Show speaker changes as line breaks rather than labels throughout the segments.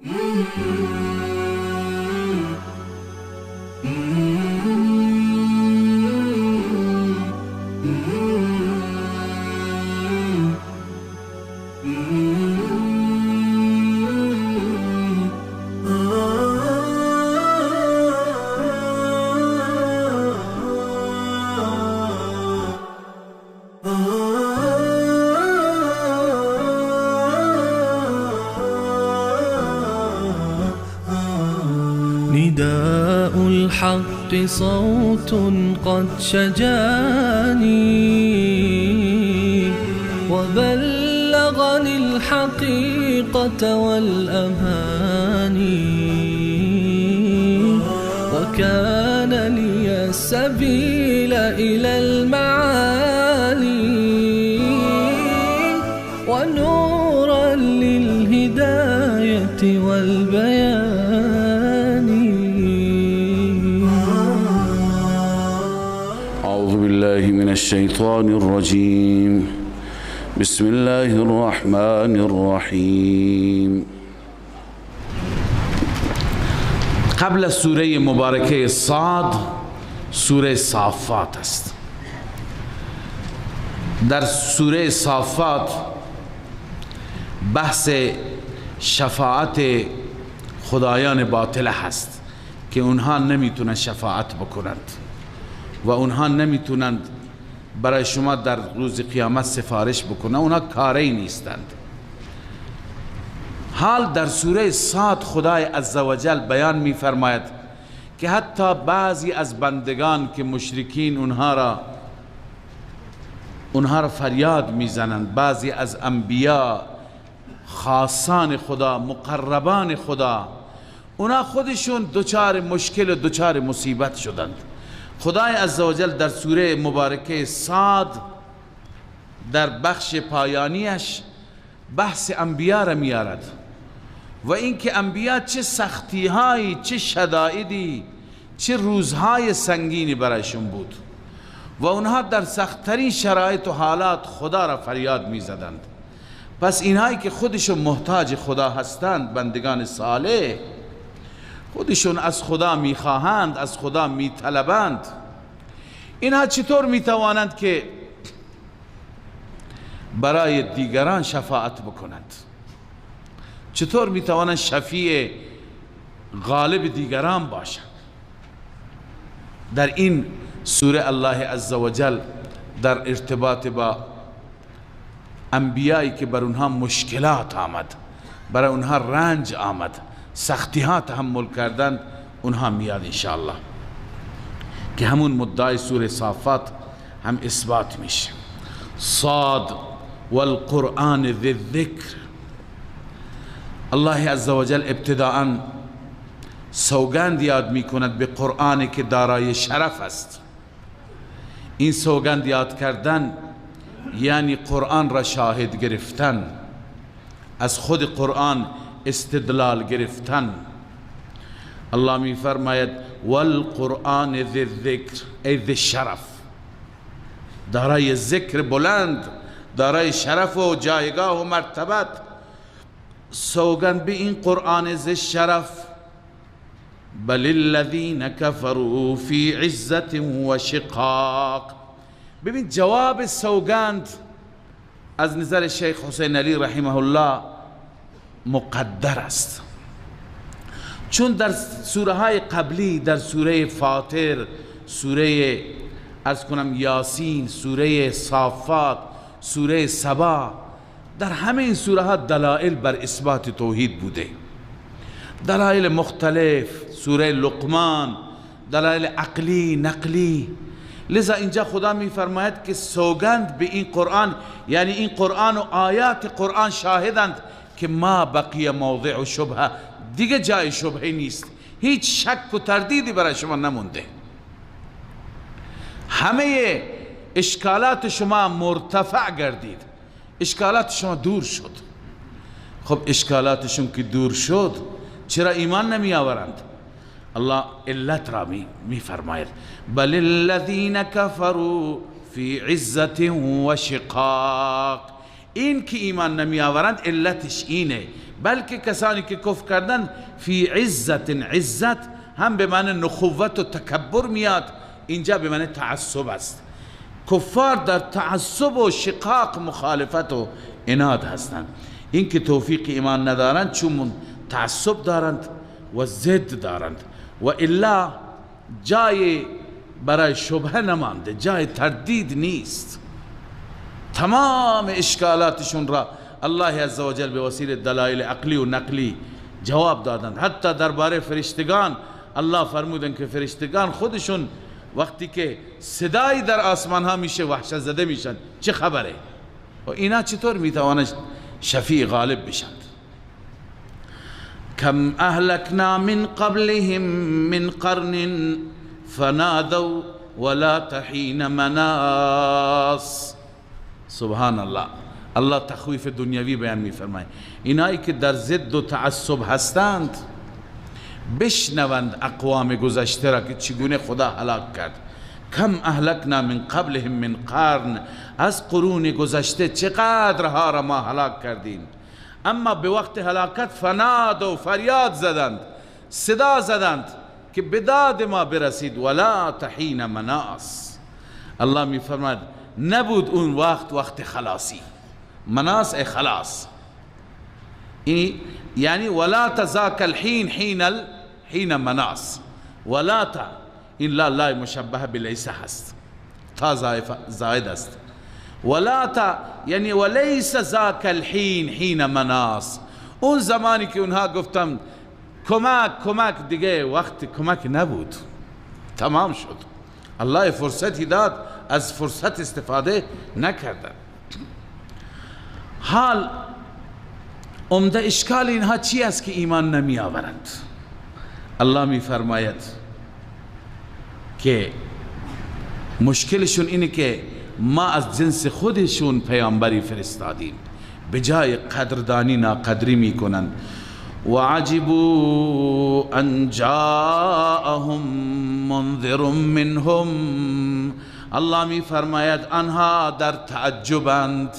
نداء الحق صوت قد شجاني وبلغني الحقيقة والأماني، وكان لي السبيل إلى المعالي ونورا للهداية والبيان.
أعوذ بالله من الشيطان الرجيم. بسم الله الرحمن الرحیم.
قبل سوره مبارکه صاد سوره صافات است. در سوره صافات بحث شفاعت خدایان باطل هست که اونها نمیتونن شفاعت بکنند و اونها نمیتونند برای شما در روز قیامت سفارش بکنند، اونها کاری نیستند. حال در سوره صاد خدای عزوجل بیان میفرماید که حتی بعضی از بندگان که مشرکین اونها را فریاد میزنند، بعضی از انبیا، خاصان خدا، مقربان خدا، اونها خودشون دچار مشکل و دچار مصیبت شدند. خدای عزوجل در سوره مبارکه صاد در بخش پایانیش بحث انبیا را میارد و اینکه انبیا چه سختیهایی، چه شدائدی، چه روزهای سنگینی برایشون بود و اونها در سختترین شرایط و حالات خدا را فریاد میزدند. پس اینهایی که خودشون محتاج خدا هستند، بندگان صالح، خودشون از خدا میخواهند، از خدا میطلبند، اینها چطور میتوانند که برای دیگران شفاعت بکنند؟ چطور میتوانند شفیع غالب دیگران باشند؟ در این سوره الله عزوجل در ارتباط با انبیایی که بر اونها مشکلات آمد، برای اونها رنج آمد، سختی ها تحمل کردن، اونها میاد انشاءالله که همون مدعای سوره صافات هم اثبات میشه. صاد والقرآن ذی الذکر. الله عزوجل ابتداءً سوگند یاد میکند به قرآن که دارای شرف است. این سوگند یاد کردن یعنی قرآن را شاهد گرفتن، از خود قرآن استدلال گرفتن. الله می فرماید والقرآن ذی الذکر، ای ذی الشرف، دارای ذکر بلند، دارای شرف و جایگاه و مرتبت. سوگند به این قرآن ذی الشرف. بل الذین كفروا فی عزت و شقاق. ببین جواب سوگند از نظر شیخ حسین علی رحمه الله مقدر است، چون در سوره های قبلی، در سوره فاطر، سوره ارز کنم یاسین، سوره صافات، سوره سبا، در همه این سوره ها دلائل بر اثبات توحید بوده، دلائل مختلف، سوره لقمان، دلائل عقلی نقلی. لذا اینجا خدا می فرماید که سوگند به این قرآن، یعنی این قرآن و آیات قرآن شاهدند که ما بقیه موضع و شبهه، دیگه جای شبهه نیست، هیچ شک و تردیدی برای شما نمونده، همه اشکالات شما مرتفع گردید، اشکالات شما دور شد. خب اشکالاتشون که دور شد چرا ایمان نمی آورند؟ الله علت را می فرماید بل الذین كفروا فی عزت و شقاق. این که ایمان نمی آورند علتش اینه، بلکه کسانی که کفر کردن فی عزت، عزت هم به معنی نخوت و تکبر میاد، اینجا به معنی تعصب است. کفار در تعصب و شقاق، مخالفت و عناد هستند. این که توفیق ایمان ندارند چون تعصب دارند و ضد دارند، و الا جای برای شبهه نمانده، جای تردید نیست. تمام اشکالاتشون را الله عزوجل به وسیله دلایل عقلی و نقلی جواب دادند. حتی درباره فرشتگان الله فرمودند که فرشتگان خودشون وقتی که صدایی در آسمان ها میشه وحشت زده میشن، چه خبره؟ و اینا چطور میتوانند شفیع غالب بشند؟ کم اهلکنا من قبلهم من قرن فنادوا ولا تحین مناص. سبحان الله، الله تخویف دنیوی بیان میفرماید. اینایی که در ضد و تعصب هستند بشنوند اقوام گذشته را که چگونه خدا هلاک کرد. کم اهلکنا من قبلهم من قرن، از قرون گذشته چقدرها را ما هلاک کردیم، اما به وقت هلاکت فناد و فریاد زدند، صدا زدند که به داد ما برسید. ولا تحین مناص، الله میفرماید نبود اون وقت وقت خلاصی. مناص ای خلاص، یعنی ولا تذاک الحین حین مناص. ولا تا این لا لا مشبه بلیس هست، تا زائد است. ولا تا یعنی ولیس ذاک الحین حین مناص، اون زمانی که اونها گفتم کمک کمک، دیگه وقت کمک نبود، تمام شد. الله فرصتی داد، از فرصت استفاده نکردن. حال عمده اشکال اینها چی است که ایمان نمی آورند؟ الله می فرماید که مشکلشون اینه که ما از جنس خودشون پیامبری فرستادیم، به جای قدردانی ناقدری میکنند. وعجبوا ان جاءهم منذر منهم، الله می فرماید آنها در تعجبند،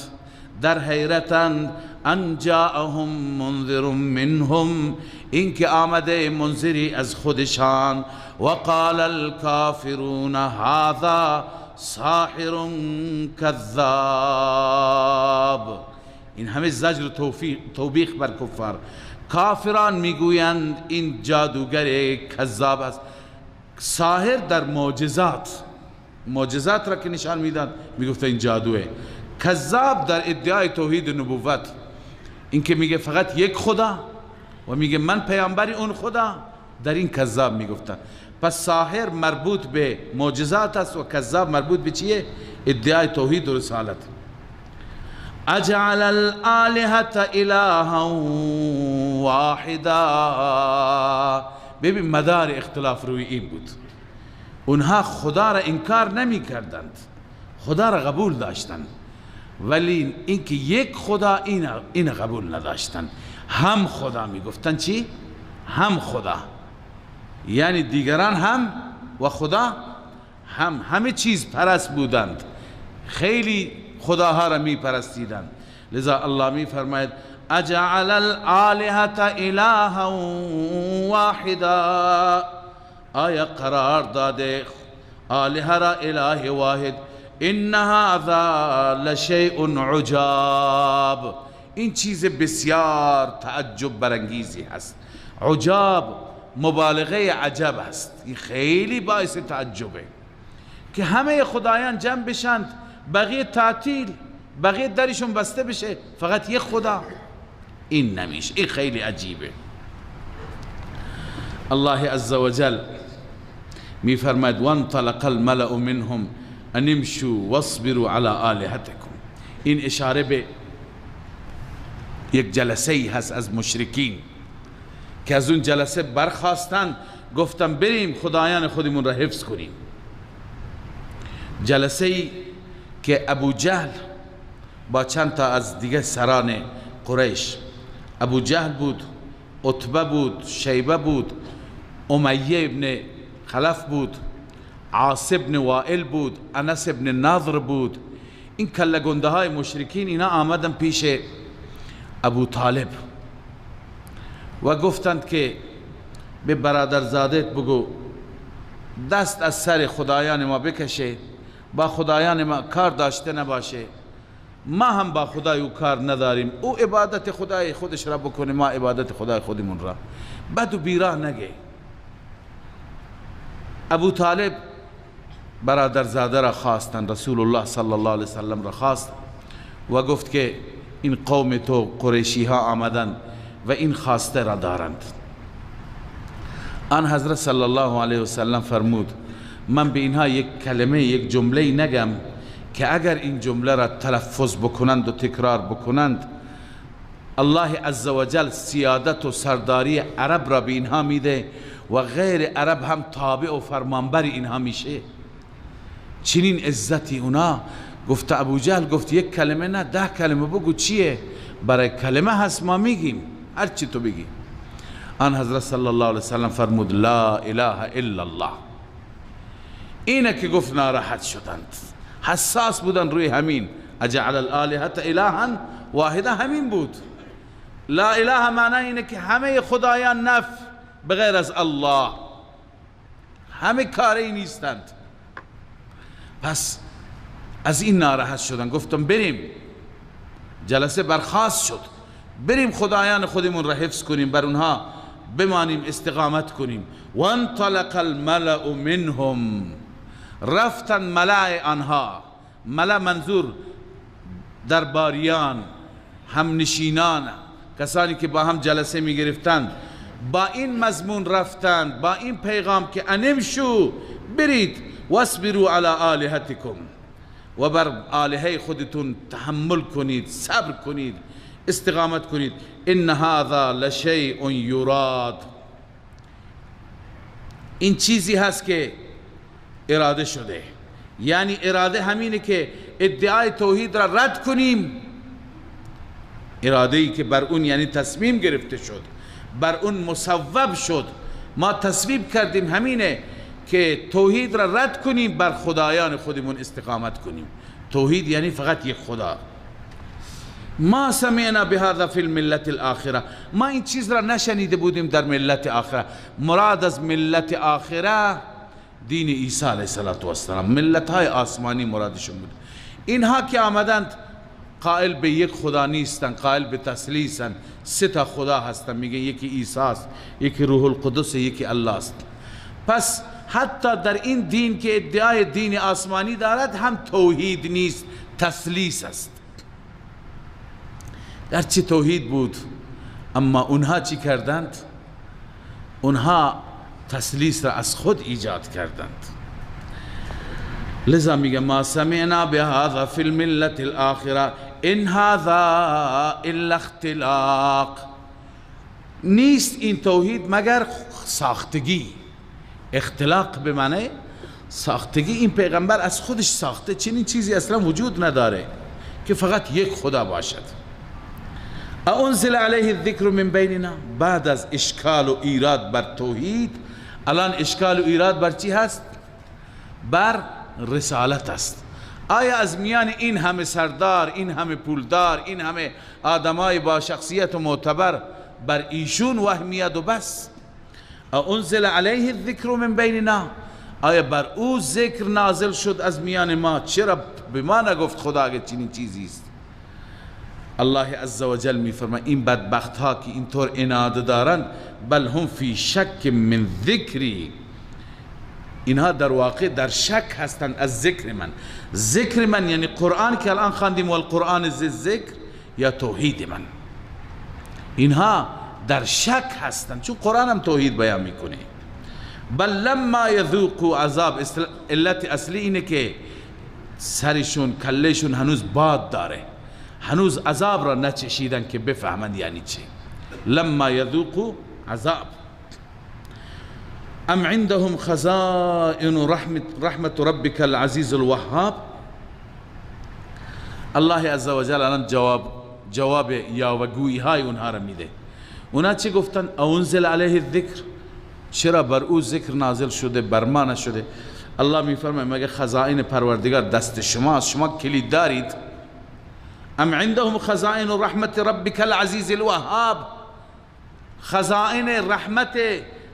در حیرتند. ان جاءهم منذر منهم، اینکه آمده منذری از خودشان. وقال الكافرون هذا ساحر کذاب. این همه زجر و توبیخ بر کفار. کافران میگویند این جادوگر کذاب است. ساحر در معجزات، معجزات را که نشان میداد میگفت این جادوه. کذاب در ادعای توحید نبوت، این که میگه فقط یک خدا و میگه من پیامبری اون خدا، در این کذاب میگفتن. پس ساحر مربوط به معجزات است و کذاب مربوط به چیه؟ ادعای توحید و رسالت. اجعل الالهة الها واحدا. ببین مدار اختلاف روی این بود. اونها خدا را انکار نمی کردند، خدا را قبول داشتند، ولی اینکه یک خدا این قبول نداشتند. هم خدا می گفتند چی؟ هم خدا، یعنی دیگران هم و خدا هم، همه چیز پرست بودند، خیلی خداها را می پرستیدند. لذا الله می فرماید اجعل الالهة الها واحدا، آیا قرار داده آلهه را اله واحد؟ ان هذا لشیء عجاب، این چیز بسیار تعجب برانگیزی هست. عجاب مبالغه عجب است، این خیلی باعث تعجبه که همه خدایان جمع بشند، بقیه تعطیل، بقیه درشون بسته بشه، فقط یک خدا. این نمیشه، این خیلی عجیبه. الله عزوجل می فرماید وانطلق الملأ منهم ان امشوا واصبروا على آلهتكم. این اشاره به یک جلسه ای هست از مشرکین که از اون جلسه برخواستند، گفتن بریم خدایان خودمون را حفظ کنیم. جلسه ای که ابو جهل با چند تا از دیگه سران قریش، ابو جهل بود، عتبه بود، شیبه بود، امیه ابن خلف بود، عاص ابن وائل بود، انس ابن نضر بود. این کله گنده های مشرکین اینا آمدن پیش ابو طالب. و گفتند که به برادرزادت بگو دست از سر خدایان ما بکشه، با خدایان ما کار داشته نباشه، ما هم با خدای او کار نداریم، او عبادت خدای خودش را بکنه، ما عبادت خدای خودمون را. بد و بیراه نگه. ابو طالب برادرزاده را خواستند، رسول الله صلی الله علیه وسلم را خواست و گفت که این قوم تو قریشی ها آمدند و این خواسته را دارند. آن حضرت صلی الله علیه وسلم فرمود من به اینها یک کلمه، یک جمله نگم که اگر این جمله را تلفظ بکنند و تکرار بکنند، الله عزوجل سیادت و سرداری عرب را به اینها میده و غیر عرب هم تابع و فرمانبر اینها میشه. چنین عزتی اونا. گفت ابو جهل، گفت یک کلمه نه، 10 کلمه بگو، چیه؟ برای کلمه هست ما میگیم هر چی تو بگی. آن حضرت صلی الله علیه وسلم فرمود لا اله الا الله. اینه که گفت ناراحت شدند، حساس بودن روی همین. اجعل الالهة الها واحده، همین بود. لا اله معنی اینه که همه خدایان نف بغیر از الله، همه کاری نیستند. پس از این ناراحت شدن، گفتم بریم. جلسه برخاست شد، بریم خدایان خودمون را حفظ کنیم، بر اونها بمانیم، استقامت کنیم. وانطلق الملأ منهم، رفتن ملأ آنها. ملأ منظور درباریان، همنشینان، کسانی که با هم جلسه می گرفتند، با این مضمون رفتند، با این پیغام که انمشو، برید، واصبروا علی آلهتکم، و بر آلهه خودتون تحمل کنید، صبر کنید، استقامت کنید. ان هذا لشیء یراد، این چیزی هست که اراده شده. یعنی اراده همینه که ادعای توحید را رد کنیم، اراده ای که بر اون یعنی تصمیم گرفته شد، بر اون مصوب شد، ما تصویب کردیم، همینه که توحید را رد کنیم، بر خدایان خودمون استقامت کنیم. توحید یعنی فقط یک خدا. ما سمعنا بهذا فی الملت الاخره، ما این چیز را نشنیده بودیم در ملت آخره. مراد از ملت آخره دین عیسی علیه السلام، ملت های آسمانی مرادشون بود. اینها که آمدند قائل به یک خدا نیستن، قائل به تثلیثن، سه تا خدا هستن، میگه یکی عیسی است، یکی روح القدس، یکی الله است. پس حتی در این دین که ادعای دین آسمانی دارد هم توحید نیست، تثلیث است. گرچه توحید بود، اما اونها چی کردند؟ اونها تثلیث را از خود ایجاد کردند. لذا میگه ما سمعنا بهذا فی الملت الاخره ان هذا الا اختلاق. نیست این توحید مگر ساختگی. اختلاق به معنی ساختگی. این پیغمبر از خودش ساخته، چنین چیزی اصلا وجود نداره که فقط یک خدا باشد. انزل علیه الذکر من بیننا، بعد از اشکال و ایراد بر توحید، الان اشکال و ایراد بر چی هست؟ بر رسالت است. آیا از میان این همه سردار، این همه پولدار، این همه آدمای با شخصیت و معتبر بر ایشون وحی میاد و بس؟ انزل علیه الذکر من بیننا، آیا بر او ذکر نازل شد از میان ما؟ چرا به ما نگفت خدا اگه چنین چیزی است؟ الله عزوجل میفرماید این بدبخت ها که اینطور عناد دارند، بل هم فی شک من ذکری، اینها در واقع در شک هستند از ذکر من. ذکر من یعنی قرآن که الان خواندیم، والقرآن ذی الذکر، یا توحید من. اینها در شک هستند چون قرآن هم توحید بیان میکنه. بل لما یذوقوا عذاب، علت اصلی اینه که سرشون کلهشون هنوز باد داره، هنوز عذاب را نچشیدن که بفهمند یعنی چه. لما یذوقوا عذاب. ام عندهم خزائن رحمت ربک العزیز الوهاب. الله عزوجل الان جواب یاوه‌گویی های اونها را میده. اونها چی گفتن؟ انزل علیه الذکر، چرا بر او ذکر نازل شده بر ما نشده؟ الله میفرماید مگه خزائن پروردگار دست شماست؟ شما کلید دارید؟ ام عندهم خزائن رحمت ربک العزیز الوهاب، خزائن رحمت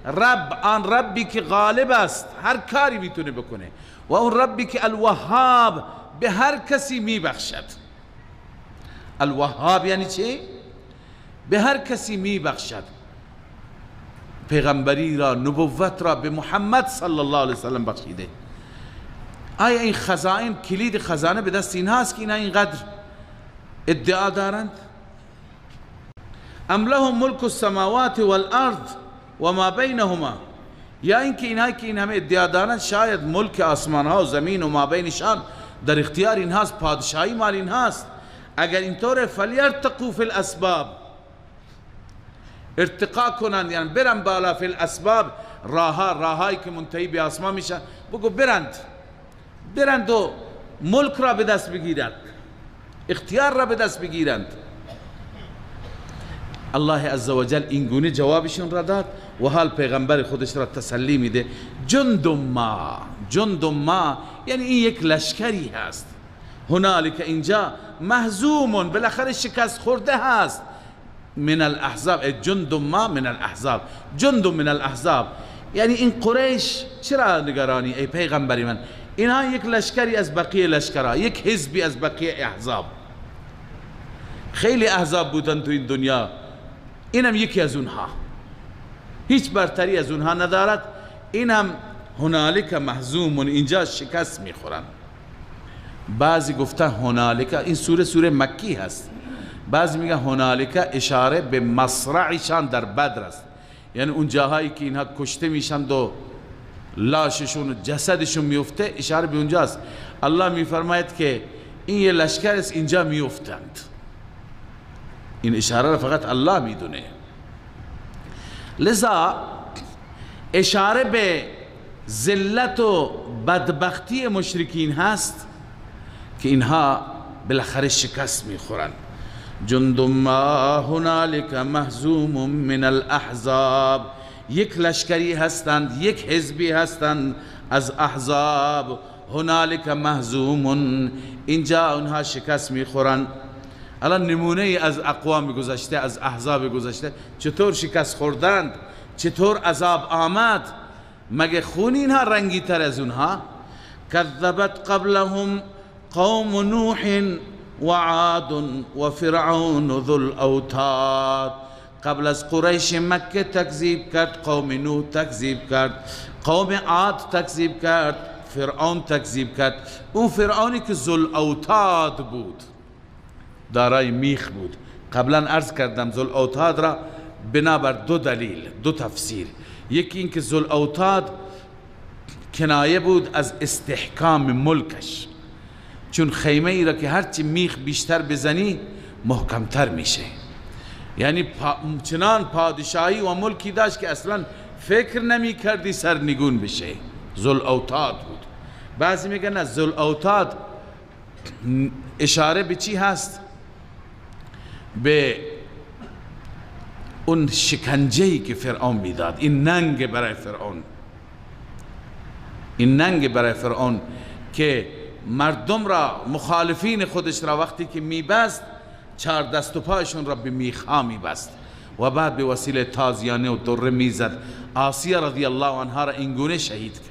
رب، آن ربی که غالب است، هر کاری میتونه بکنه، و اون ربی که الوهاب، به هر کسی میبخشد. الوهاب یعنی چی؟ به هر کسی میبخشد. پیغمبری را، نبوت را به محمد صلی الله علیه وسلم بخشیده. آیا این خزائن، کلید خزانه به دست اینها است که اینها اینقدر ادعا دارند؟ ام لهم ملک السماوات والارض و ما بینهما، یا اینکه اینها که این همه ادعا دارند شاید ملک آسمان ها و زمین و ما بینشان در اختیار اینهاست، پادشاهی مال اینهاست. اگر اینطور فلیرتقوا فی الاسباب، ارتقا کنند، یعنی برن بالا، فی الاسباب، راهایی که منتهی به آسمان میشن، بگو برند، برند و ملک را به دست بگیرند، اختیار را به دست بگیرند. الله عزوجل این گونه جوابشون را داد و حال پیغمبر خودش را تسلی میده. جند ما، جند ما یعنی این یک لشکری هست. هنالک اینجا مهزوم، بالاخره شکست خورده هست. من الاحزاب، جند ما من الاحزاب، جند من الاحزاب، یعنی این قریش چرا نگرانی ای پیغمبری من؟ اینها یک لشکری از بقیه لشکرها، یک حزبی از بقیه احزاب. خیلی احزاب بودن تو این دنیا، اینم یکی از اونها، هیچ برتری از اونها ندارد. اینم هنالک محزوم، اینجا شکست میخورن. بعضی گفته هنالک، این سوره سوره مکی هست، بعضی میگه هنالک اشاره به مصرعشان در بدر است، یعنی اون جاهایی که اینها کشته میشند و لاششون و جسدشون میفته، اشاره به اونجاست. الله میفرماید که این یه لشکر است، اینجا میفتند. این اشاره را فقط الله میدونه. لذا اشاره به ذلت و بدبختی مشرکین هست که اینها بالاخره شکست میخورند. جند ما هنالک مهزوم من الاحزاب، یک لشکری هستند، یک حزبی هستند از احزاب. هنالک مهزوم، اینجا اونها شکست میخورند. الان نمونه از اقوام گذشته، از احزاب گذشته، چطور شکست خوردند، چطور عذاب آمد. مگه خون اینها رنگی تر از اونها؟ کذبت قبلهم قوم نوح وعاد وفرعون ذو الاوتاد. قبل از قریش مکه تکذیب کرد، قوم نوح تکذیب کرد، قوم عاد تکذیب کرد، فرعون تکذیب کرد. اون فرعونی که ذو الاوتاد بود، دارای میخ بود. قبلا عرض کردم ذو الاوتاد را بنابر دو دلیل، دو تفسیر. یکی اینکه ذو الاوتاد کنایه بود از استحکام ملکش، چون خیمه ای را که هرچی میخ بیشتر بزنی محکمتر میشه، یعنی چنان پادشاهی و ملکی داشت که اصلا فکر نمی کردی سرنگون بشه. ذو الاوتاد بود. بعضی میگن از ذو الاوتاد اشاره به چی هست؟ به اون شکنجه‌ای که فرعون میداد. این ننگ برای فرعون، این ننگ برای فرعون که مردم را، مخالفین خودش را وقتی که میبست، چهار دست و پایشون را به میخها میبست و بعد به وسیله تازیانه و دره میزد. آسیه رضی الله عنها را اینگونه شهید کرد.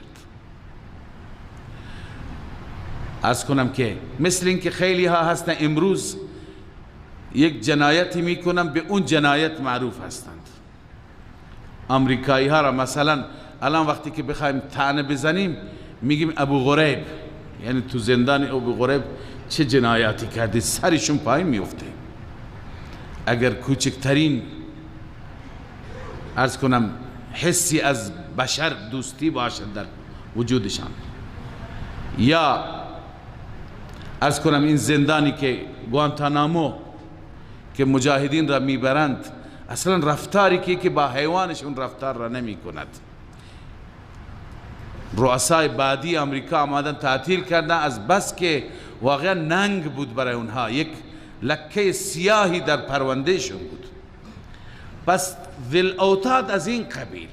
عرض کنم که مثل اینکه خیلی ها هستن امروز یک جنایتی میکنن، به اون جنایت معروف هستند. امریکایی ها را مثلا الان وقتی که بخوایم طعنه بزنیم میگیم ابو غریب، یعنی تو زندان ابو غریب چه جنایاتی کرده، سرشون پایین میفته. اگر کوچکترین عرض کنم حسی از بشر دوستی باشد در وجودشان، یا عرض کنم این زندانی که گوانتانامو که مجاهدین را میبرند، اصلا رفتاری که با حیوانش اون رفتار را نمی کند. رؤسای بعدی امریکا آمدن تعطیل کردن از بس که واقعا ننگ بود برای اونها، یک لکه سیاهی در پروندهشون بود. پس ذل اوتاد از این قبیل،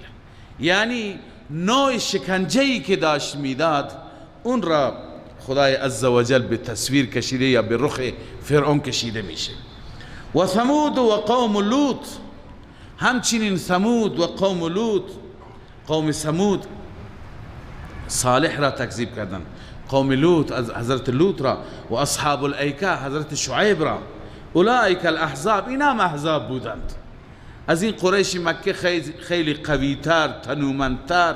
یعنی نوع شکنجه‌ای که داشت میداد اون را خدای عزوجل به تصویر کشیده یا به رخ فرعون کشیده میشه. و ثمود و قوم لوط، همچنین ثمود و قوم لوط، قوم ثمود صالح را تکذیب کردند، قوم لوط از حضرت لوط را، و اصحاب الایکه حضرت شعیب را. اولئک الاحزاب، اینا هم احزاب بودند. از این قریش مکه خیلی قویتر، تنومندتر،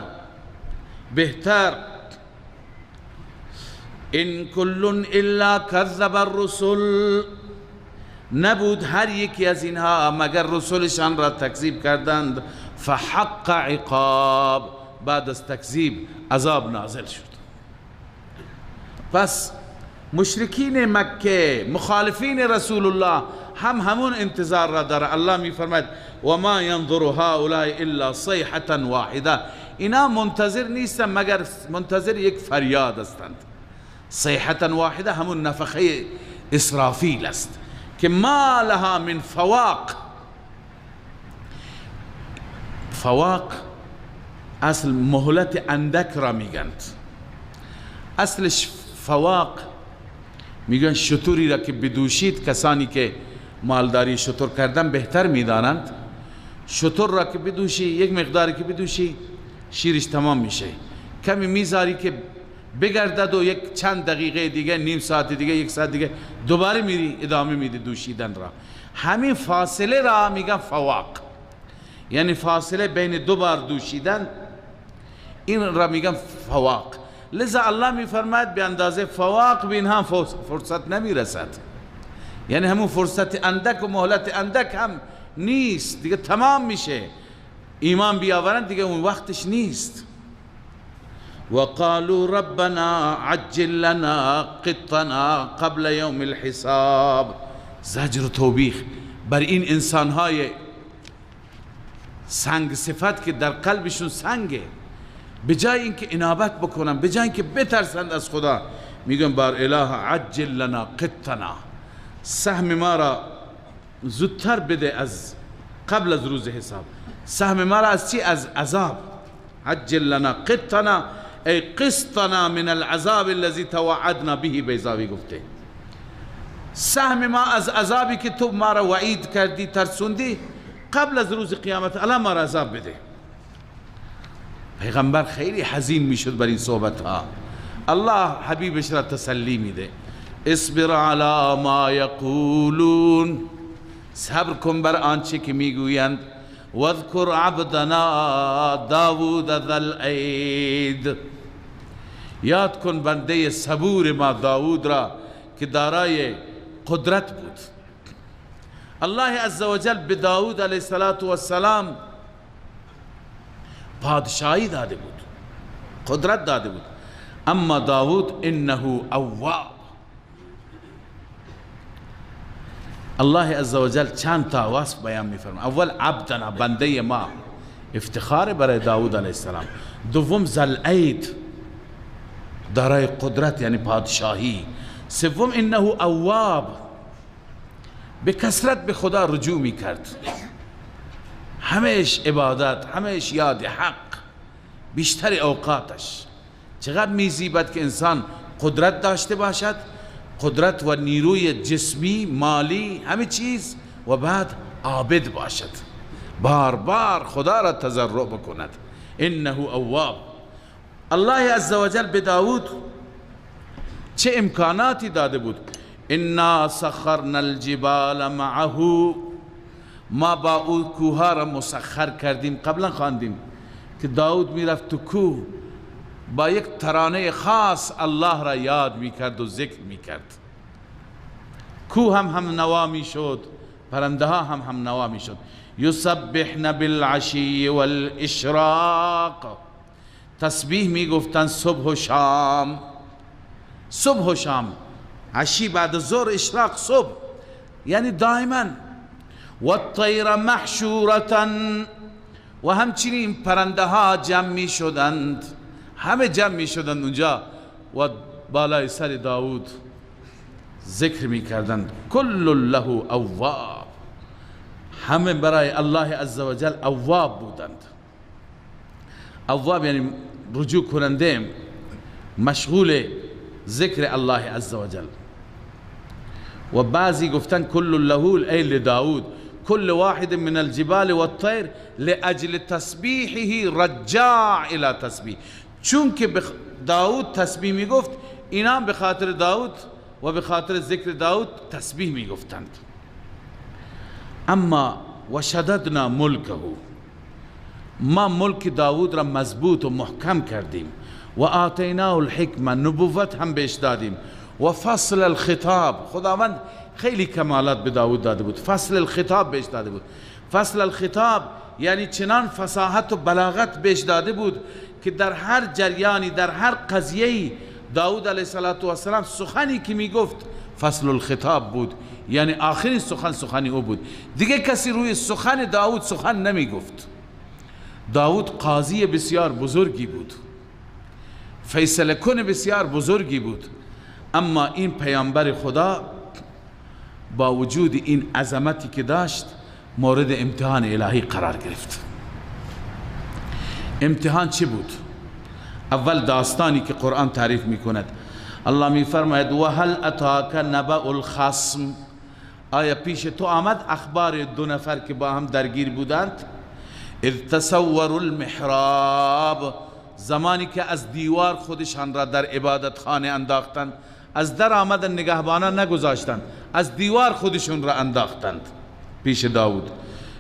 بهتر. ان کل الا کذب الرسل، نبود هر یکی از اینها مگر رسولشان را تکذیب کردند. فحق عقاب، بعد از تکذیب عذاب نازل شد. پس مشرکین مکه، مخالفین رسول الله هم همون انتظار را داره. الله می فرماید و ما ینظر هؤلاء الا صیحة واحده، اینا منتظر نیستند مگر منتظر یک فریاد هستند. صیحة واحده همون نفخه اسرافیل است که ما لها من فواق. فواق اصل مهلت اندک را میگند. اصلش فواق میگن شتوری را که بدوشید، کسانی که مالداری شتر کردن بهتر میدانند، شتر را که بدوشی یک مقداری که بدوشی شیرش تمام میشه، کمی میذاری که بگردد و یک چند دقیقه دیگه، نیم ساعت دیگه، یک ساعت دیگه دوباره میری ادامه میدی دوشیدن را. همین فاصله را میگن فواق، یعنی فاصله بین دو بار دوشیدن، این را میگن فواق. لذا الله میفرماید به اندازه فواق به اینها فرصت نمیرسد، یعنی همون فرصت اندک و مهلت اندک هم نیست، دیگه تمام میشه. ایمان بیاورند دیگه اون وقتش نیست. وقالوا ربنا عجل لنا قطنا قبل یوم الحساب. زجر و توبیخ بر این انسانهای سنگ صفت که در قلبشون سنگه، به جای اینکه انابت بکنن، به جای اینکه بترسند از خدا، میگن بار اله عجل لنا قطنا، سهم ما را زودتر بده از قبل از روز حساب. سهم ما را از چی؟ از عذاب. عجل لنا قطنا ای قسطنا من العذاب الذي توعدنا به. بیضاوی گفته سهم ما از عذابی که تو ما را وعید کردی، ترسوندی، قبل از روز قیامت الان ما را عذاب بده. پیغمبر خیلی حزین میشد بر این صحبت ها. الله حبیبش را تسلی میده، اصبر علی ما یقولون، صبر کن بر آنچه که میگویند. واذکر عبدنا داود ذا الأید، یاد کن بنده صبور ما داود را که دارای قدرت بود. الله عزوجل به داود علیه السلام پادشاهی داده بود، قدرت داده بود، اما داود انه اواب. الله عزوجل چند تا وصف بیان میفرماید. اول عبدنا، بنده ما، افتخار برای داود علیه السلام. دوم ذوالعید، دارای قدرت یعنی پادشاهی. سوم انه اواب، به کثرت به خدا رجوع میکرد، همیش عبادت، همیش یاد حق، بیشتر اوقاتش. چقدر میزیبد که انسان قدرت داشته باشد، قدرت و نیروی جسمی، مالی، همه چیز، و بعد عابد باشد، بار بار خدا را تضرع بکند. انه اواب. الله عزوجل به داود چه امکاناتی داده بود. انا سخرنا الجبال معه، ما با او کوه را مسخر کردیم. قبلا خواندیم که داود میرفت تو کوه، با یک ترانه خاص الله را یاد میکرد و ذکر میکرد. کوه هم هم نوا میشد، پرنده ها هم هم نوا میشد. یسبحن بالعشی والاشراق، تسبیح میگفتن صبح و شام، صبح و شام، عشی بعد ظهر، اشراق صبح، یعنی دائما. والطیر محشورة، و همچنین پرنده ها جمع می شدند، همه جمع می شدند اونجا و بالای سر داود ذکر می کردند. کل له اواب، همه برای الله عزوجل اواب بودند. اواب یعنی رجوع کننده، مشغول ذکر الله عزوجل. و بعضی گفتن کل له ای لداود، كل واحد من الجبال والطير لأجل تسبیحه رجاع الى تسبیح. چون که داود تسبیح میگفت، اینا به خاطر داود و به خاطر ذکر داود تسبیح میگفتند. اما و شددنا ملکه، ما ملک داود را مضبوط و محکم کردیم، و آتیناه الحکمه، نبوت هم بهش دادیم، و فصل الخطاب. خداوند خیلی کمالات به داود داده بود، فصل الخطاب بهش داده بود. فصل الخطاب یعنی چنان فصاحت و بلاغت بهش داده بود که در هر جریانی، در هر قضیه‌ای داود علیه السلام سخنی که میگفت فصل الخطاب بود، یعنی آخرین سخن سخنی او بود، دیگه کسی روی سخن داود سخن نمیگفت. داود قاضی بسیار بزرگی بود، فیصله کن بسیار بزرگی بود، اما این پیامبر خدا با وجود این عظمتی که داشت مورد امتحان الهی قرار گرفت. امتحان چی بود؟ اول داستانی که قرآن تعریف میکند، الله میفرماید و هل اتاک نبأ الخصم، آیا پیش تو آمد اخبار دو نفر که با هم درگیر بودند؟ اذ تصوروا المحراب، زمانی که از دیوار خودشان را در عبادت خانه انداختند، از در آمدن نگهبانان نگذاشتند، از دیوار خودشون را انداختند پیش داود.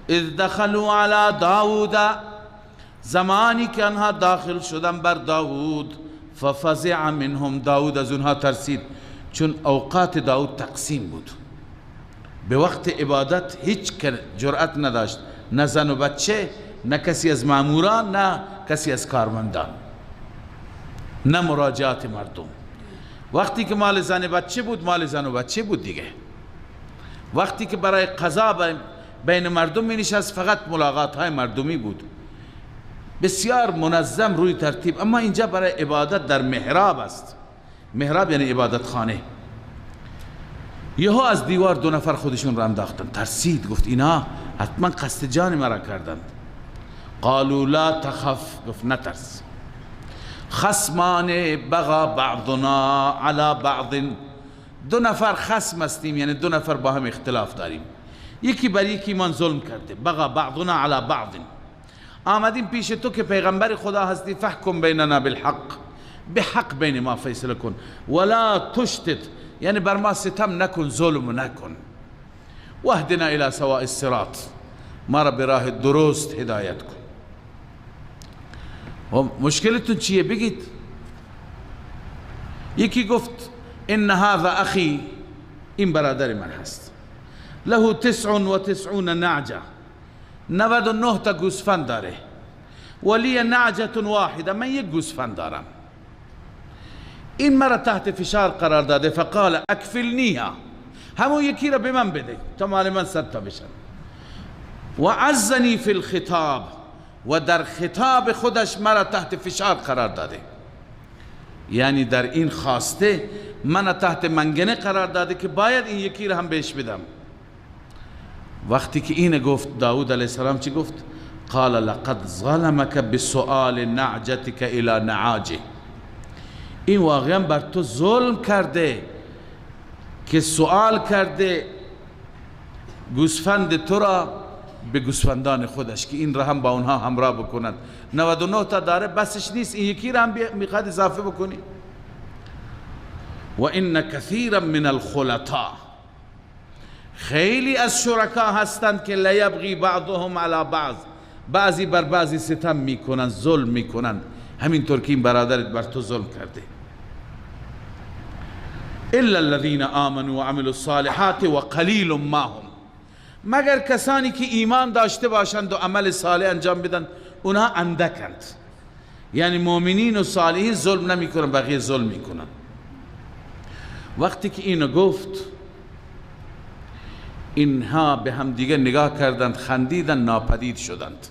اذ دخلوا علی داود، زمانی که آنها داخل شدن بر داود، ففزع منهم، داود از اونها ترسید، چون اوقات داود تقسیم بود، به وقت عبادت هیچ جرأت نداشت، نه زن و بچه، نه کسی از ماموران، نه کسی از کارمندان، نه مراجعات مردم. وقتی که مال زن بچه بود، مال زن و بچه بود دیگه. وقتی که برای قضا بین مردم می نشست، فقط ملاقات های مردمی بود، بسیار منظم روی ترتیب. اما اینجا برای عبادت در محراب است، محراب یعنی عبادت خانه. یهو از دیوار دو نفر خودشون را انداختن، ترسید، گفت اینا حتما قصد جان مرا کردند. قالوا لا تخف، گفت نترس. خصمان بغا بعضنا على بعض، دو نفر خصم هستیم، یعنی دو نفر با هم اختلاف داریم، یکی بر یکی من ظلم کرده، بغا بعضنا على بعض، آمدیم پیش تو که پیغمبر خدا هستی، فحکم بیننا بالحق، به حق بین ما فیصله کن، ولا تشتت، یعنی بر ما ستم نکن، ظلم نکن، واهدنا الى سواء الصراط، ما را به راه درست هدایت کن. و مشکلتون چیه بگید؟ یکی گفت ان هذا اخی، این برادر من هست، له 99 نعجه، 99 تا گوسفند داره، ولی نعجه واحده، من یک گوسفند دارم، این مرا تحت فشار قرار داده، فقال اکفلنیها، همون یکی را به من بده تا مال من 100 تا بشن. و عزنی فی الخطاب، و در خطاب خودش مرا تحت فشار قرار داده، یعنی در این خواسته من تحت منگنه قرار داده که باید این یکی را هم بهش بدم. وقتی که این گفت، داود علیه السلام چی گفت؟ قال لقد ظلمك بسؤال نعجتك الى نعاجه، این واقعا بر تو ظلم کرده که سؤال کرده گوسفند تو را به گوسفندان خودش که این را هم با اونها همراه بکنند. 99 تا داره، بسش نیست، این یکی را هم میخواد اضافه بکنی. و ان کثیرا من الخلطاء، خیلی از شرکا هستند که لیبغی بعضهم علی بعض، بعضی بر بعضی ستم میکنند، ظلم میکنند، همینطور که این برادرت بر تو ظلم کرده. الا الذين آمنوا وعملوا الصالحات وقلیل ما هم، مگر کسانی که ایمان داشته باشند و عمل صالح انجام بدن، اونها اندکند. یعنی مؤمنین و صالحین ظلم نمیکنن، بقیه ظلم میکنن. وقتی که اینو گفت، اینها به هم دیگه نگاه کردند، خندیدند، ناپدید شدند.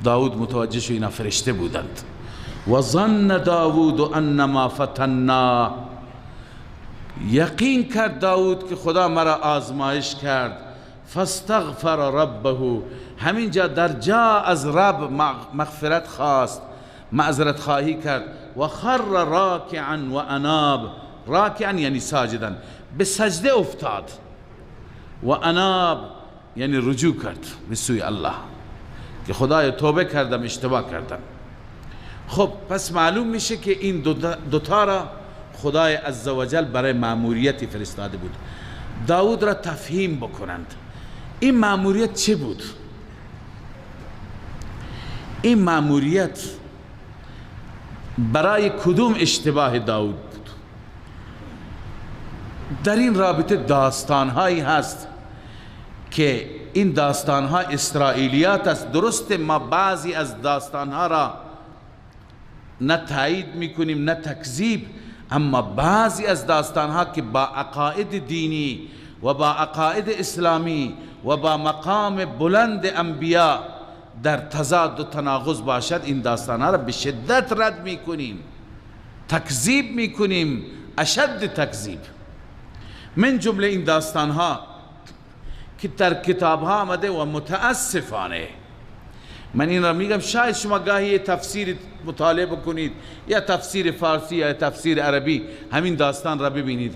داود متوجه شد اینا فرشته بودند. و ظن داود انما فتنا، یقین کرد داود که خدا مرا آزمایش کرد. فاستغفر ربه، همینجا در جا از رب مغفرت خواست، معذرت خواهی کرد. و خر راکعا و اناب، راکعا یعنی ساجدا، به سجده افتاد. و اناب یعنی رجوع کرد به سوی الله که خدای توبه کردم، اشتباه کردم. خب پس معلوم میشه که این دوتا را خدای عزوجل برای مأموریتی فرستاده بود، داود را تفهیم بکنند. این مأموریت چه بود؟ این مأموریت برای کدوم اشتباه داود بود؟ در این رابطه داستانهایی هست که این داستانها اسرائیلیات است. درست ما بعضی از داستانها را نه تایید میکنیم نه تکذیب، اما بعضی از داستانها که با عقاید دینی و با عقاید اسلامی و با مقام بلند انبیا در تضاد و تناقض باشد، این داستانها را به شدت رد میکنیم، تکذیب میکنیم، اشد تکذیب. من جمله این داستانها که در کتابها آمده و متاسفانه من این را میگم، شاید شما گاهی تفسیر مطالعه بکنید یا تفسیر فارسی یا تفسیر عربی همین داستان را ببینید،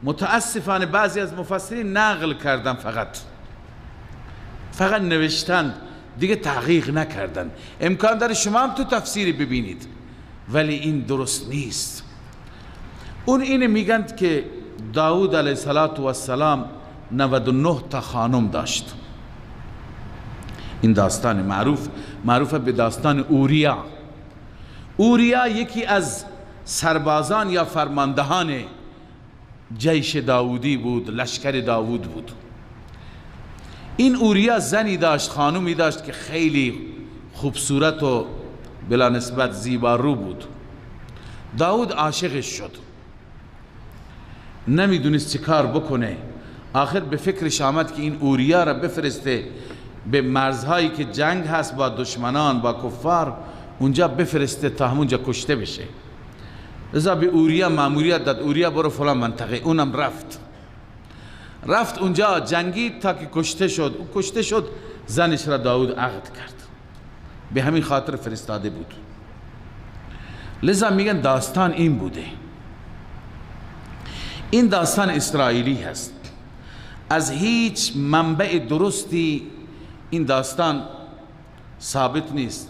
متاسفانه بعضی از مفسرین نقل کردن، فقط نوشتن، دیگه تحقیق نکردن. امکان داره شما هم تو تفسیری ببینید، ولی این درست نیست. اون اینه میگن که داود علیه السلام 99 تا خانم داشت. این داستان معروف به داستان اوریا. اوریا یکی از سربازان یا فرماندهان جیش داودی بود، لشکر داود بود. این اوریا زنی داشت، خانومی داشت که خیلی خوبصورت و بلا نسبت زیبارو بود. داود عاشقش شد، نمیدونست چه کار بکنه. آخر به فکرش آمد که این اوریا را بفرسته به مرزهایی که جنگ هست با دشمنان، با کفار، اونجا بفرسته تا همونجا کشته بشه. لذا به اوریا ماموریت داد، اوریا برو فلان منطقه. اونم رفت اونجا جنگید تا که کشته شد. او کشته شد، زنش را داود عقد کرد، به همین خاطر فرستاده بود. لذا میگن داستان این بوده. این داستان اسرائیلی هست، از هیچ منبع درستی این داستان ثابت نیست.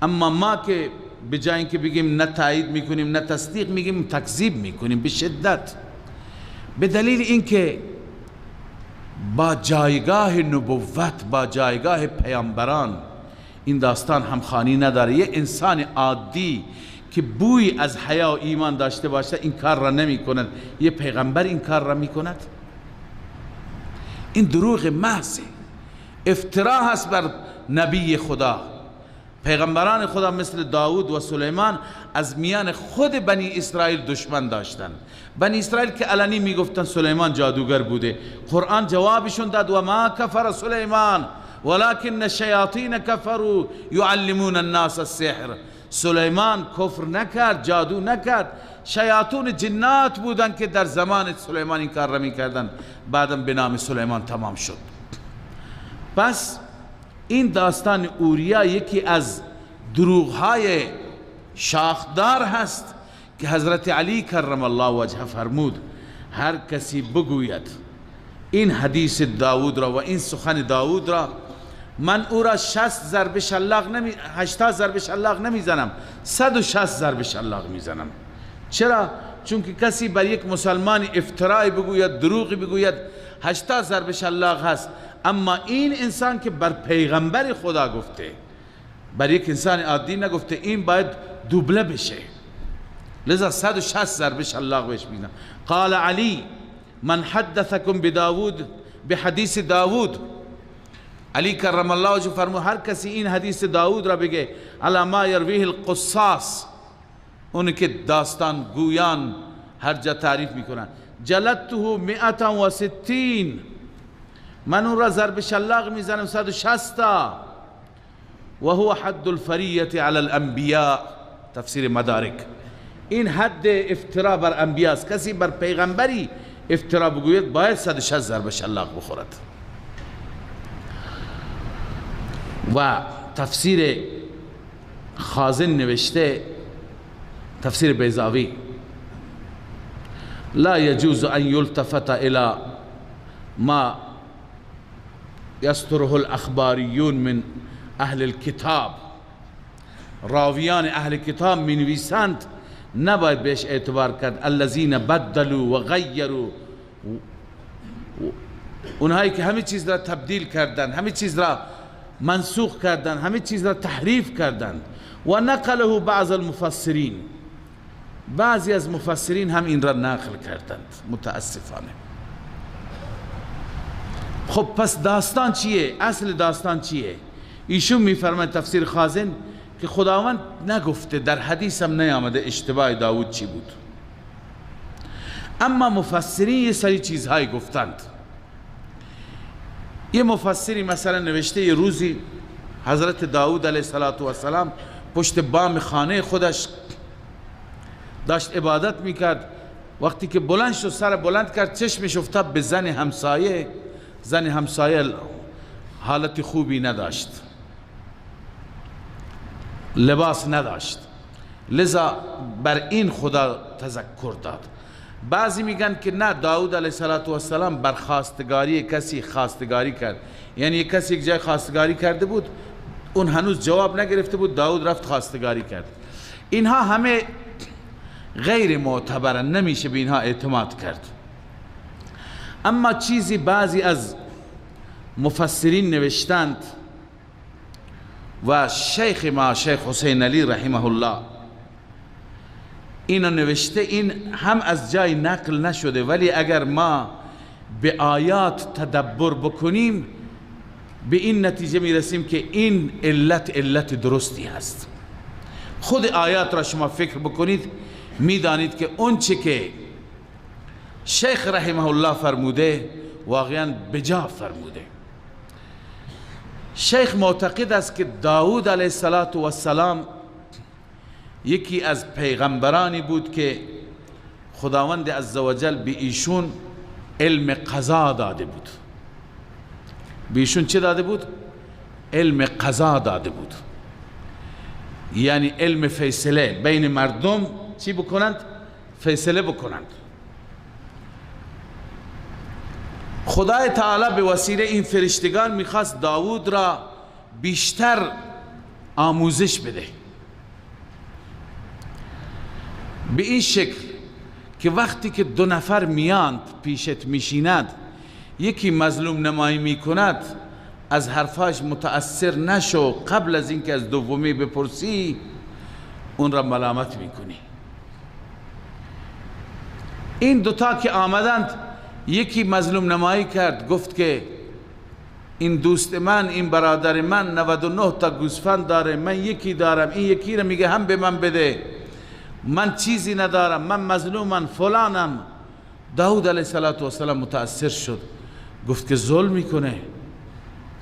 اما ما که به جای اینکه بگیم نه تایید میکنیم نه تصدیق، میگیم تکذیب میکنیم به شدت، به دلیل اینکه با جایگاه نبوت، با جایگاه پیامبران این داستان همخوانی نداره. یه انسان عادی که بوی از حیا و ایمان داشته باشه این کار را نمی کند، یه پیغمبر این کار را می کند؟ این دروغ محض، افترا هست بر نبی خدا. پیغمبران خدا مثل داود و سلیمان از میان خود بنی اسرائیل دشمن داشتن. بنی اسرائیل که علنی میگفتن سلیمان جادوگر بوده، قرآن جوابشون داد و ما کفر سلیمان ولكن الشیاطین کفروا یعلمون الناس السحر. سلیمان کفر نکرد، جادو نکرد، شیاطون جنات بودن که در زمان سلیمان این کار را میکردن، بعدم به نام سلیمان تمام شد. پس این داستان اوریا یکی از دروغهای شاخدار هست که حضرت علی کرم الله وجهه فرمود هر کسی بگوید این حدیث داود را و این سخن داود را، من او را 60 ضربه شلاق 80 ضربه شلاق نمیزنم، 160 ضربه شلاق میزنم. چرا؟ چون که کسی بر یک مسلمان افترای بگوید، دروغی بگوید، 80 ضربه شلاق هست. اما این انسان که بر پیغمبر خدا گفته، بر یک انسان عادی نگفته، این باید دوبله بشه، لذا 160 ضربه شلاق بهش میزنم. قال علی من حدثکم بداود بحدیث داود، علی کرم الله وجهه فرمود هر کسی این حدیث داود را بگه علی ما یرویه القصاص، اون که داستان گویان هر جا تعریف میکنن، جلدته 160، من اون را ضرب شلاق میزنم 160 تا، و هو حد الفریة علی الانبیاء. تفسیر مدارک، این حد افترا بر انبیاء است. کسی بر پیغمبری افترا بگوید باید 160 ضرب شلاق بخورد. و تفسیر خازن نوشته، تفسیر بیضاوی، لا يجوز ان يلتفت الى ما یستره الاخباریون من اهل الکتاب، راویان اهل کتاب می نویسند، نباید بهش اعتبار کرد. الذین بدلوا و غیروا، اونهایی که همه چیز را تبدیل کردند، همه چیز را منسوخ کردند، همه چیز را تحریف کردند. و نقله بعض المفسرین، بعضی از مفسرین هم این را نقل کردند متاسفانه. خب پس داستان چیه؟ اصل داستان چیه؟ ایشون میفرماید تفسیر خازن که خداوند نگفته، در حدیث هم نیامده اشتباه داود چی بود، اما مفسرین یه سری چیزهایی گفتند. یه مفسری مثلا نوشته یه روزی حضرت داود علیه السلام پشت بام خانه خودش داشت عبادت میکرد، وقتی که بلند شد سر بلند کرد چشمش افتاد به زن همسایه. زن همسایه حالت خوبی نداشت، لباس نداشت، لذا بر این خدا تذکر داد. بعضی میگن که نه، داود علیه السلام بر خواستگاری کسی خواستگاری کرد، یعنی کسی یک جای خواستگاری کرده بود، اون هنوز جواب نگرفته بود، داود رفت خواستگاری کرد. اینها همه غیر معتبرن، نمیشه به اینها اعتماد کرد. اما چیزی بعضی از مفسرین نوشتند و شیخ ما شیخ حسین علی رحمه الله اینو نوشته، این هم از جای نقل نشده، ولی اگر ما به آیات تدبر بکنیم به این نتیجه میرسیم که این علت علت درستی هست. خود آیات را شما فکر بکنید میدانید که اون چه که شیخ رحمه الله فرموده واقعا بجا فرموده. شیخ معتقد است که داود علیه السلام یکی از پیغمبرانی بود که خداوند عزوجل به ایشون علم قضا داده بود. به ایشون چه داده بود؟ علم قضا داده بود، یعنی علم فیصله بین مردم چی بکنند؟ فیصله بکنند. خدای تعالی به وسیله این فرشتگان میخواست داود را بیشتر آموزش بده، به این شکل که وقتی که دو نفر میاند پیشت میشیند، یکی مظلوم نمایی میکند، از حرفاش متأثر نشو، قبل از اینکه از دومی بپرسی اون را ملامت میکنی. این دوتا که آمدند، یکی مظلوم نمایی کرد، گفت که این دوست من، این برادر من 99 تا گوسفند داره، من یکی دارم، این یکی را میگه هم به من بده، من چیزی ندارم، من مظلومم، فلانم. داود علیه السلام متأثر شد، گفت که ظلم میکنه،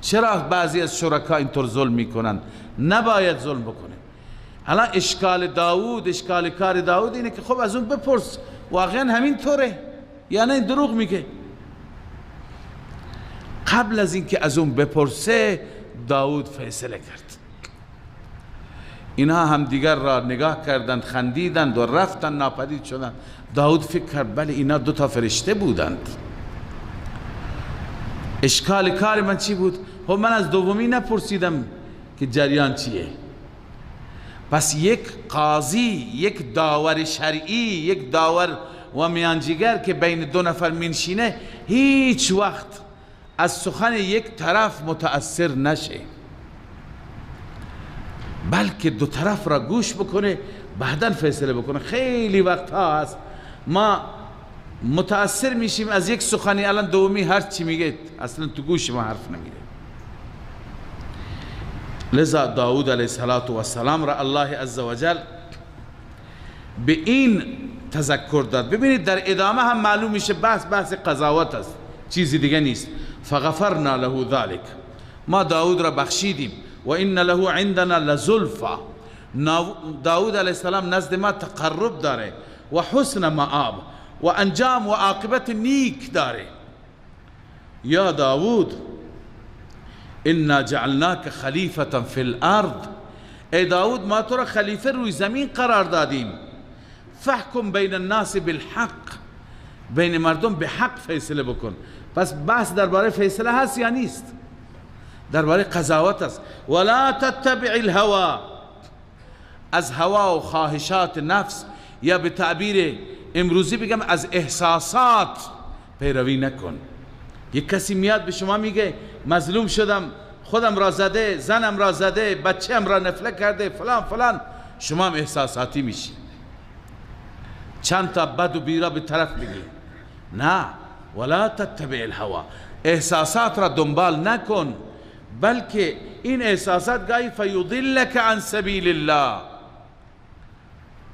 چرا بعضی از شرکا اینطور ظلم میکنن؟ نباید ظلم بکنه. حالا اشکال داود، اشکال کار داود اینه که خب از اون بپرس واقعا همین طوره یا نه دروغ میگه. قبل از اینکه از اون بپرسه داود فیصله کرد. اینها هم دیگر را نگاه کردند، خندیدند و رفتند، ناپدید شدند. داود فکر کرد بله اینا دو تا فرشته بودند. اشکال کار من چی بود؟ خب من از دومی نپرسیدم که جریان چیه. پس یک قاضی، یک داور شرعی، یک داور و میانجیگر که بین دو نفر منشینه، هیچ وقت از سخن یک طرف متأثر نشه، بلکه دو طرف را گوش بکنه، بعدا فیصله بکنه. خیلی وقت ها هست ما متأثر میشیم از یک سخنی، الان دومی هر چی میگه اصلا تو گوش ما حرف نمیره. لذا داود علیه السلام را الله عزوجل به این تذکر داد. ببینید در ادامه هم معلوم میشه بحث قضاوت است، چیزی دیگه نیست. فغفرنا له ذلك، ما داود را بخشیدیم. و ان له عندنا لزلفا، داود علیه السلام نزد ما تقرب داره و حسن مآب و انجام و عاقبت نیک داره. یا داود انا جعلناک خلیفة فی الارض، ای داود ما تو را خلیفه روی زمین قرار دادیم. فحکم بین الناس بالحق، بین مردم به حق فیصله بکن. پس بحث درباره فیصله هست یا نیست؟ درباره قضاوت است. ولا تتبع الهوا، از هوا و خواهشات نفس، یا به تعبیر امروزی بگم از احساسات پیروی نکن. یک کسی میاد به شما میگه مظلوم شدم، خودم را زده، زنم را زده، بچه‌م را نفله کرده، فلان فلان، شما هم احساساتی میشی، چند تا بد و بیرا به طرف میگی. نه، ولا تتبع الهوا، احساسات را دنبال نکن، بلکه این احساسات گاهی فیضلک عن سبیل الله،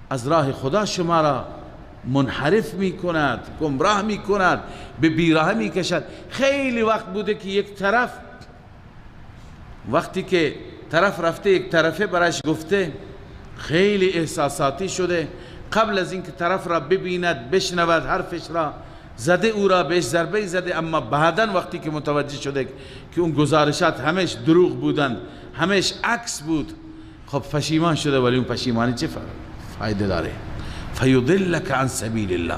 از راه خدا شما را منحرف میکند، گمراه میکند، به بیراه میکشد. خیلی وقت بوده که یک طرف وقتی که طرف رفته یک طرفه برش گفته، خیلی احساساتی شده، قبل از اینکه طرف را ببیند بشنود حرفش را زده، او را بهش ضربه زده، اما بعدا وقتی که متوجه شده که اون گزارشات همش دروغ بودند، همش عکس بود، خب پشیمان شده. ولی اون پشیمانی چه فایده داره؟ فیضلک عن سبیل الله،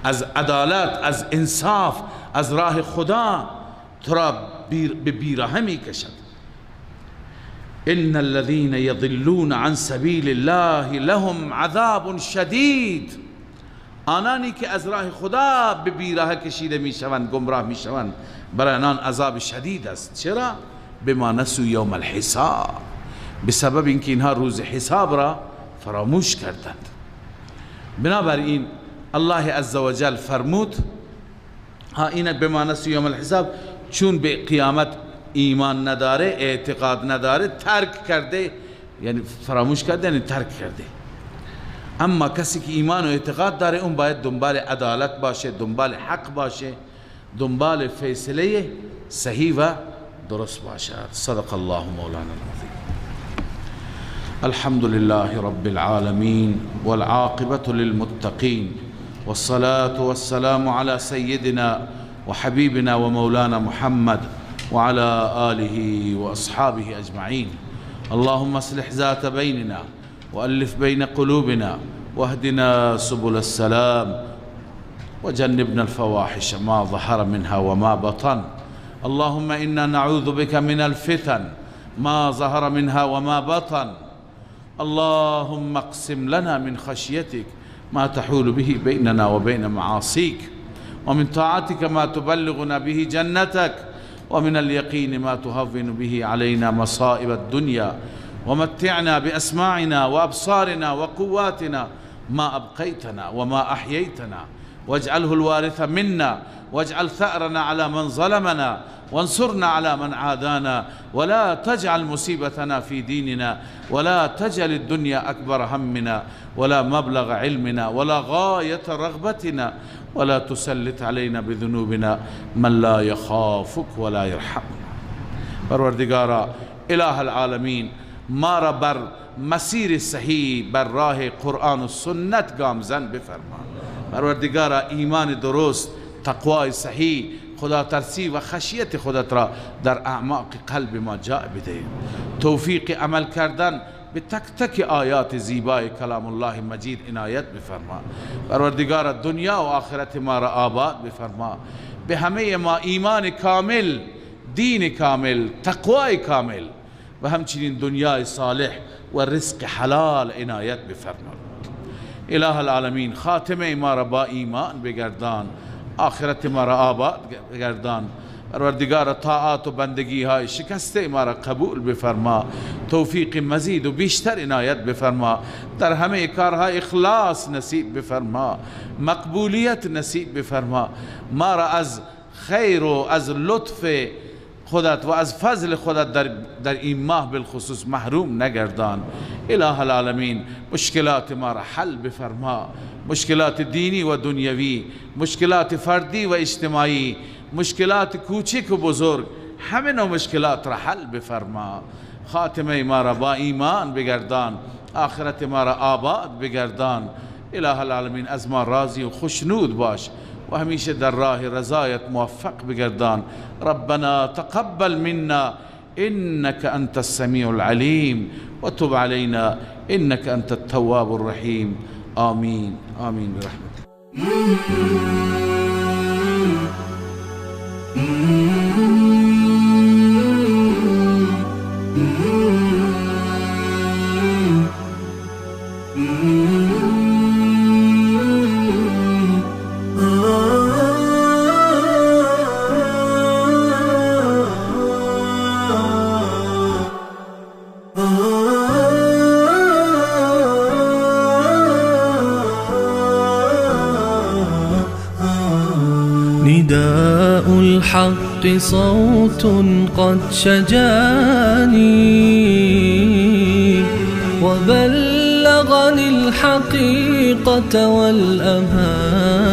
از عدالت، از انصاف، از راه خدا تو را به بیراهه میکشد. ان الذين يضلون عن سبیل الله لهم عذاب شدید، آنانی که از راه خدا به بیراه کشیده میشوند، گمراه میشوند، برای آنان عذاب شدید است. چرا؟ بما نسوا یوم الحساب، به سبب اینکه اینها روز حساب را فراموش کردند. بنابراین الله عزوجل فرمود ها این بما نسوا یوم الحساب، چون به قیامت ایمان نداره، اعتقاد نداره، ترک کرده، یعنی فراموش کرده، یعنی ترک کرده. اما کسی که ایمان و اعتقاد داره، اون باید دنبال عدالت باشه، دنبال حق باشه، دنبال فیصله صحیح و درست باشد. صدق الله مولانا العظیم. الحمد لله رب العالمین والعاقبة للمتقین والصلاة والسلام على سيدنا وحبيبنا ومولانا محمد وعلى آله وأصحابه أجمعين. اللهم اصلح ذات بيننا وألف بين قلوبنا واهدنا سبل السلام وجنبنا الفواحش ما ظهر منها وما بطن. اللهم إنا نعوذ بك من الفتن ما ظهر منها وما بطن. اللهم اقسم لنا من خشيتك ما تحول به بيننا وبين معاصيك، ومن طاعتك ما تبلغنا به جنتك، ومن اليقين ما تهون به علينا مصائب الدنيا. ومتعنا بأسماعنا وأبصارنا وقواتنا ما أبقيتنا وما أحييتنا، واجعله الوارث منا، واجعل ثأرنا على من ظلمنا، وانصرنا على من عادانا، ولا تجعل مصيبتنا في ديننا، ولا تجعل الدنيا أكبر همنا ولا مبلغ علمنا ولا غاية رغبتنا، ولا تسلط علينا بذنوبنا من لا يخافك ولا يرحمنا. پروردگارا، اله العالمین، ما را بر مسیر صحیح، بر راه قرآن و سنت گامزن بفرما. پروردگارا، ایمان درست، تقوای صحیح، خدا ترسی و خشیت خودت را در اعماق قلب ما جا بده. توفیق عمل کردن به تک تک آیات زیبای کلام الله مجید عنایت بفرما. پروردگارا، دنیا و آخرت ما را آباد بفرما. به همه ما ایمان کامل، دین کامل، تقوای کامل و همچنین دنیای صالح و رزق حلال عنایت بفرما. اله العالمین، خاتمه ما را با ایمان بگردان، آخرت ما را آباد بگردان. پروردگار، طاعات و بندگی های شکسته ما را قبول بفرما. توفیق مزید و بیشتر عنایت بفرما. در همه کارهای اخلاص نصیب بفرما، مقبولیت نصیب بفرما. ما را از خیر و از لطف خودت و از فضل خودت در این ماه بالخصوص محروم نگردان. اله العالمین، مشکلات ما را حل بفرما، مشکلات دینی و دنیوی، مشکلات فردی و اجتماعی، مشکلات کوچک و بزرگ، همه نوع مشکلات را حل بفرما. خاتمه ما را با ایمان بگردان، آخرت ما را آباد بگردان. اله العالمین، از ما راضی و خوشنود باش و همیشه در راه رضایت موفق بگردان. ربنا تقبل منا انك انت السميع العليم وتب علينا انك انت التواب الرحيم. آمین آمین برحمتك.
الحق صوت قد شجاني وبلغني الحقيقة والأماني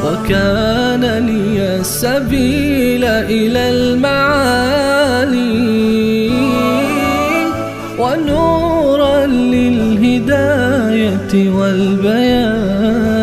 وكان لي السبيل إلى المعالي ونورا للهداية والبيان.